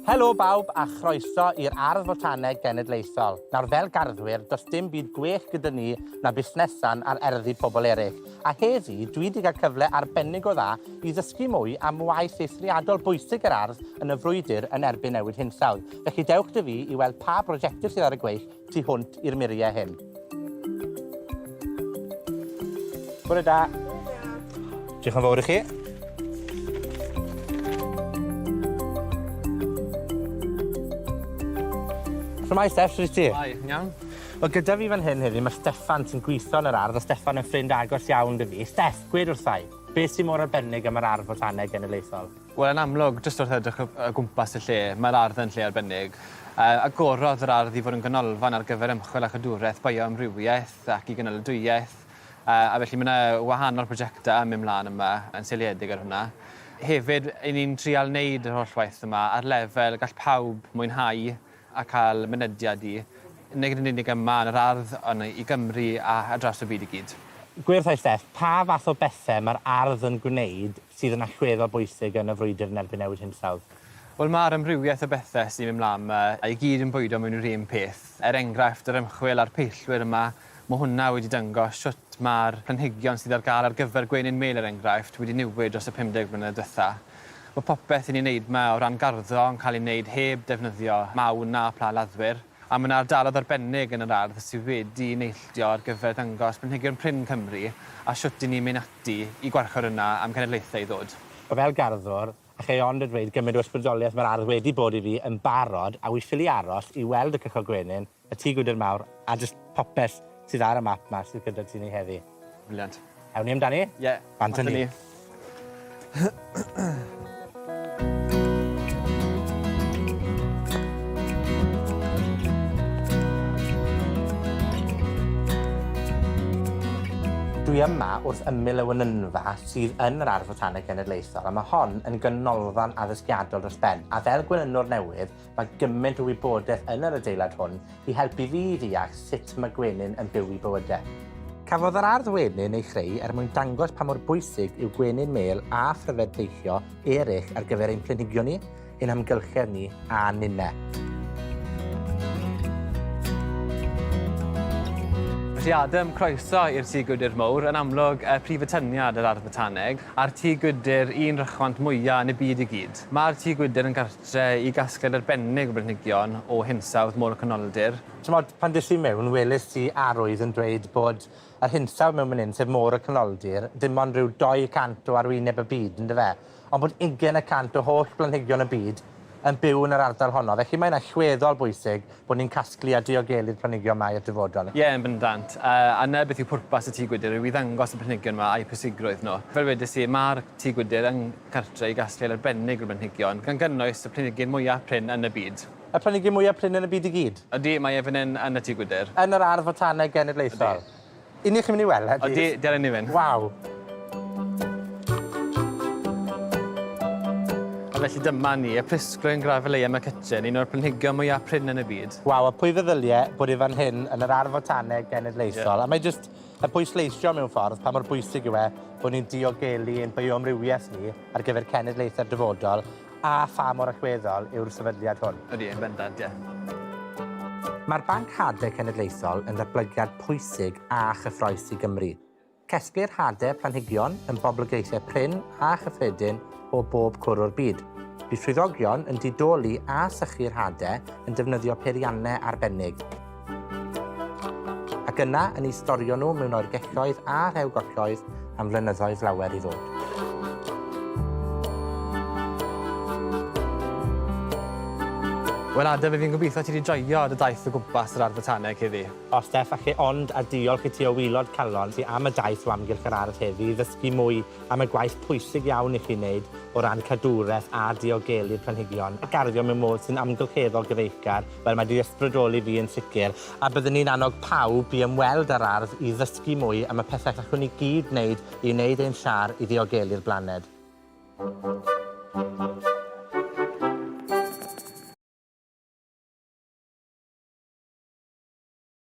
Helo bawb a chroeso i'r Ardd Fotaneg Genedlaethol. Nawr fel garddwyr, does dim byd gwell gyda ni na busnesan ar erddi pobl eraill. A heddi, dwi wedi cael cyfle arbennig o dda i ddysgu mwy am waith eithriadol bwysig yr ardd yn y frwydr yn erbyn newid hinsawdd. Felly dewch 'da fi i weld pa brosiectau sydd ar y gweill tu hwnt i'r muriau hyn. Bore da. Diolch yn fawr i chi. Shwmae Steff, shwt wyt ti? Hi, yn iawn? Wel gyda fi fan hyn heddi ma' Steffan sy'n gwitho yn yr ardd a Steffan yn ffrind agos iawn 'da fi. Steff, gwed wrthai, beth sy mor arbennig am yr Ardd Fotaneg Genedlaethol? Wel yn amlwg, jyst wrth edrych o o gwmpas y lle, mae'r ardd yn lle arbennig. Yy agorodd yr ardd i fod yn ganolfan ar gyfer ymchwil a chadwraeth bioamrywiaeth ac i gynaladwyaeth, yy a felly ma' 'na wahanol prosiecte yn myn' mlan yma yn seiliedig ar hwnna. Hefyd, 'yn ni'n trial neud yr holl waith yma ar lefel gall pawb mwynhau a cael mynediad i, nid yn unig yma yn yr ardd, ond i Gymru a ar draws y byd i gyd. Gwed wrtha i Steff, pa fath o bethe ma'r ardd yn gwneud sydd yn allweddol bwysig yn y frwydr yn erbyn newid hinsawdd? Wel ma'r amrywiaeth o bethe sy'n mynd mlan 'ma i gyd yn bwydo mewn i'r un peth. Er enghraifft, yr ymchwil a'r peillwyr yma, ma' hwnna wedi dangos shwt ma'r planhigion sydd ar ga'l ar gyfer gwenyn mêl er enghraifft wedi newid dros y 50 mlynedd dwetha. Ma' popeth 'yn ni'n neud 'ma o ran garddo yn ca'l ei neud heb defnyddio mawn na pla-laddwyr. A ma' 'na ardalodd arbennig yn yr ardd sydd wedi neilltuo ar gyfer dangos planhigion prin Cymru a shwt 'yn ni'n mynd ati i gwarchod yna am cenedlaethau i ddod. Fel garddwr, allai ond a dweud gymaint o ysbrydoliaeth mae'r ardd wedi bod i fi yn barod, a wi ffili aros i weld y cychod gwenyn, y tŷ gwydr mawr, a jyst popeth sydd ar y map 'ma sydd gyda ti ni heddi. Brilliant. Awn ni amdani? Ie. Bant â ni. Dwi yma wrth ymyl y wenynfa sydd yn yr Ardd Fotaneg Genedlaethol, a ma' hon yn ganolfan addysgiadol dros ben, a fel gwenynwr newydd, mae gymaint o wybodeth yn yr adeilad hwn i helpu fi i ddeall sut mae gwenyn yn byw 'u bywyde. Cafodd yr ardd wenyn ei chreu er mwyn dangos pa mor bwysig yw gwenyn mêl a phryfed peillio eraill ar gyfer ein planhigion ni, ein hamgylchedd ni a ninne. Felly Adam, croeso i'r Tŷ Gwydr Mowr, yn amlwg y prif atyniad yr Ardd Botaneg, a'r tŷ gwydr un rhychwant mwya yn y byd i gyd. Mae'r tŷ gwydr yn Tre i gasgliad arbennig o blanhigion o hinsawdd Môr y Canoldir. T'mod, pan des i mewn, weles i arwydd yn dweud bod yr hinsawdd mewn man 'yn, sef Môr y Canoldir, dim ond ryw 200 o arwyneb y byd, yndyfe? Ond bod ugen y cant o holl blanhigion y byd yn byw yn yr ardal honno. Felly mae'n allweddol bwysig bod ni'n casglu a diogelu'r planhigion 'ma i'r dyfodol. Ie, yn bendant. Yy, a 'na beth yw pwrpas y tŷ gwydr, yw i ddangos y planhigion 'ma a'u pwysigrwydd nhw. Fel wedes i, ma'r tŷ gwydr yng Cartre i gasgliad arbennig o blanhigion, gan gynnwys y planhigyn mwya prin yn y byd. Y planhigyn mwya prin yn y byd i gyd? Ydy, mae e fan 'yn yn y tŷ gwydr. Yn yr Ardd Fotaneg Genedlaethol? Ydy. 'Yn ni chi'n mynd i weld e? Odi, dere ni fynd. Waw! A felly dyma ni, y plisgrwyn Grevillea McCutcheon, un o'r planhigion mwya prin yn y byd. Waw, a pwy feddylie bod e fan hyn yn yr Ardd Fotaneg Genedlaethol? Ie. A mae jyst yn pwysleisio mewn ffordd pa mor bwysig yw e bod ni'n diogelu ein bioamrywiaeth ni ar gyfer cenedlaethau'r dyfodol a pha mor allweddol yw'r sefydliad hwn. Ydy, yn bendant, ie. Mae'r Banc Hade Cenedlaethol yn ddatblygiad pwysig a chyffrous i Gymru. Cesglir hade planhigion yn boblogaethau prin a chyffredin o bob cwr o'r byd. Bydd swyddogion yn didoli a sychu'r hade yn defnyddio peiriannau arbennig. Ac yna yn eu storio nhw mewn oergelloedd a rhewgolloedd am flynyddoedd lawer i ddod. Wel Adam, fi'n gobeithio ti 'di joio dy daith o gwmpas yr Ardd Fotaneg heddi. O Steff, alle ond a diolch i ti o wilod calon ti am y daith o amgylch yr ardd heddi i ddysgu mwy am y gwaith pwysig iawn i chi'n neud o ran cadwreth a diogelu'r planhigion, a garddio mewn modd sy'n amgylcheddol gyfeillgar, wel mae 'di ysbrydoli fi yn sicr, a byddwn i'n annog pawb i ymweld â'r ardd i ddysgu mwy am y pethau gallwn ni gyd wneud i wneud ein siâr i ddiogelu'r blaned.